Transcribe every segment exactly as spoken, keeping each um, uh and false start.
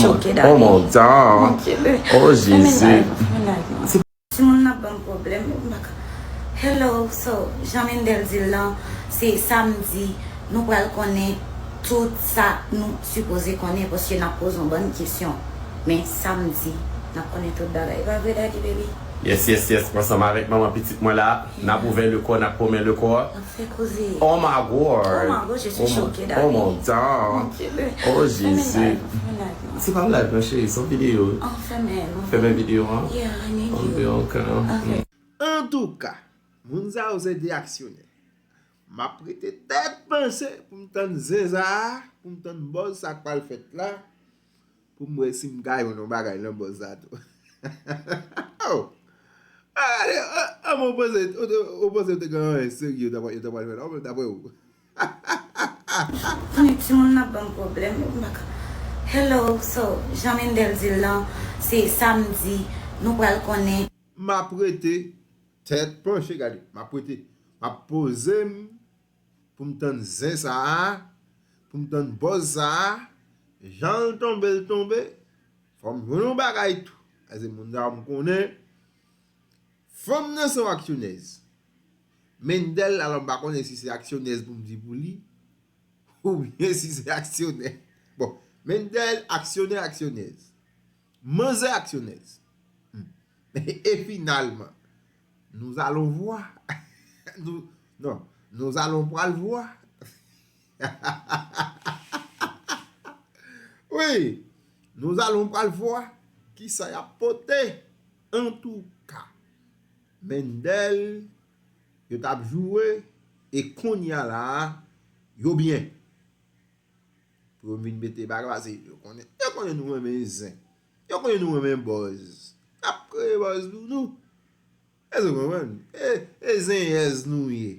Choke, oh mon Dieu. Oh Jezi. Timoun nan ban m pwoblèm. Hello, so, jan Mendel di l lan, se samdi, nou pral konnen tout sa nou sipoze konnen, paske n ap poze yon bann kesyon. Men samdi, n ap konnen tout bagay. Pa vre, Daddy Baby? Yes, yes, yes. Mwen ansanm avèk manman pitit mwen la. N ap ouvè le kò, n ap pwomen le kò. Fè koze. Oh my God. Oh my God, je suis choquée, Daddy. Oh mon Dieu. Oh Jezi. Se pa yon live non, cheri, se yon videyo. Fèmen videyo an. Antouka, moun sa yo se de aksyonè. M ap rete tèt panse pou m tann zen sa a, pou m tann buzz sa k pral fèt la. Pou m wè si m ka jwenn yon bagay nan buzz la tou. Oh! Gade, an, an, ou panse, ou te, ou panse ou te gen anyen serye yo ta pral, yo ta pral fè la, ou menm daprè ou? Timoun nan ban m pwoblèm. Hello, so, jan Mendel di l lan, se samdi, nou pral konnen. M ap rete tèt panche, gade, m ap rete, m ap poze m pou m tann zen sa a, pou m tann buzz sa a, jan l tonbe, l tonbe, fò m jwenn yon bagay tou. Paske moun sa yo m konnen, fanm nan se yon aksyonèz. Mendel, alò m pa konnen si se aksyonèz pou m di pou li, oubyen si se aksyonè. Bon, Mendel, aksyonè, aksyonèz. Manzè aksyonèz. Hmm. E finalman, nous allons voir. Nou, non, nous allons pral voir. Wi, nous allons pral voir kisa y ap pote. Antouka, Mendel, yo t ap joure, e kounye a la a, yo byen. Pou yo vin mete bagay, paske yo konnen, yo konnen nou renmen zen. Yo konnen nou renmen buzz. N ap kreye buzz pou nou. Èske w konprann? E, e zenyèz nou ye.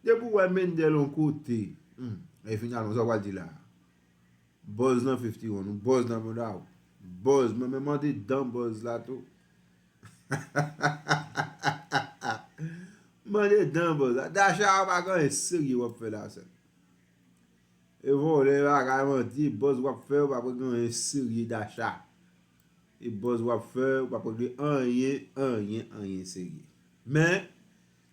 Depi w wè Mendel yon kote, hmm, e finalman, sa w pral di la? Buzz nan fifty one, ou buzz nan manda w. Buzz, mwen menm andedan buzz la tou. Mwen andedan buzz la. Dacha, pa gen anyen serye w ap fè la, sè. E vòlè, bagay, manti, buzz w ap fè, w pa pral gen anyen serye, Dacha. E buzz w ap fè, w pa pral gen anyen, anyen, anyen serye. Men,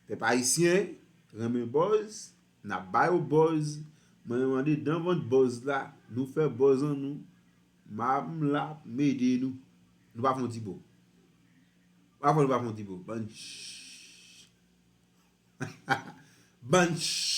pèp ayisyen renmen buzz, n ap ba yo buzz. Mwen menm andedan vant buzz la, nou fè buzz an nou. M a, m la, m ede nou. Nou pa fè yon ti bo. Pa fè, nou pa fè yon ti bo. Bann ch-, bann ch-,